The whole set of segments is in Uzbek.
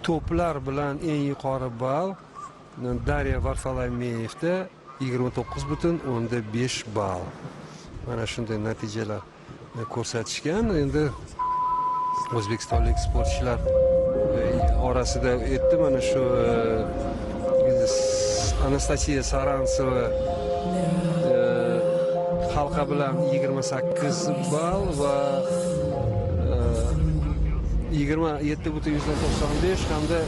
To'plar bilan eng yuqori ball Darya Varfolomeyevda 29,5 ball. Mana shunday natijalar ko'rsatishgan. Endi o'zbekistonlik sportchilar orasida aytdi mana shu Anastasiya Sarantseva halqa bilan 28 ball va 27,95 hamda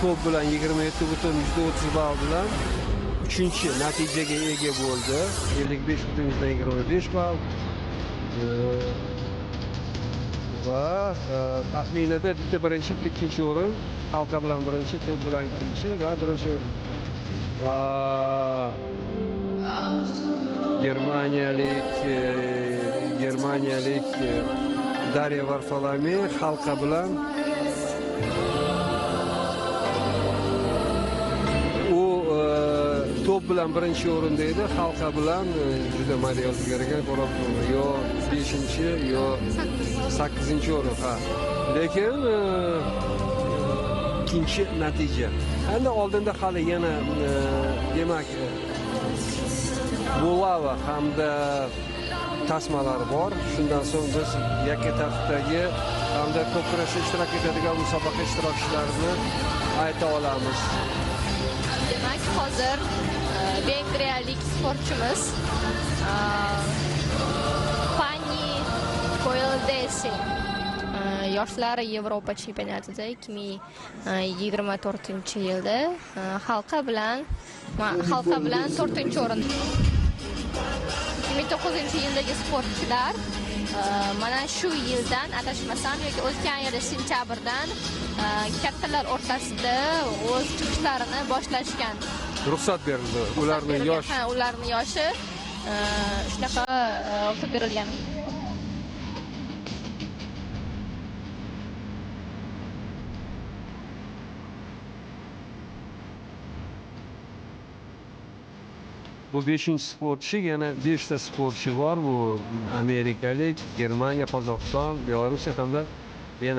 to'p bilan 27,30 ball bilan uchinchi natijaga ega bo'ldi. 55,25 ball. Va taxminida bitta birinchi, bitta ikkinchi o'rin, halqa bilan birinchi, to'p bilan ikkinchi va birinchi o'rin. Va germaniyalik Darya Varfolomey halqa bilan u to'p bilan birinchi o'rinda edi, halqa bilan juda mayda yozilgan ekan, ko'rib yo 5-chi yo 8-chi o'rin, ha. Lekin ikkinchi natija. Endi oldinda hali yana demak bulava hamda tasmalar bor. Shundan so'ng biz yakka tartibdagi hamda ko'p kurashda ishtirok etadigan musobaqa ishtirokchilarini ayta olamiz. Demak, hozir vengriyalik sportchimiz Fanni Koyldesi yoshlar Yevropa chempionatida 2024-yilda halqa bilan 4-o'rin. 2009-yildagi sportchilar mana shu yildan adashmasam yoki o'tgan yil sentyabrdan kattalar o'rtasida o'z chiqishlarini boshlashgan. Ruxsat berildi. Ularning yosh Ha, ularning yoshi shunaqa ruxsat berilgan. Bu 5-sportchi, yana 5 ta sportchi bor. Bu amerikalik, Germaniya, Qozog'iston, Belorussiya hamda yana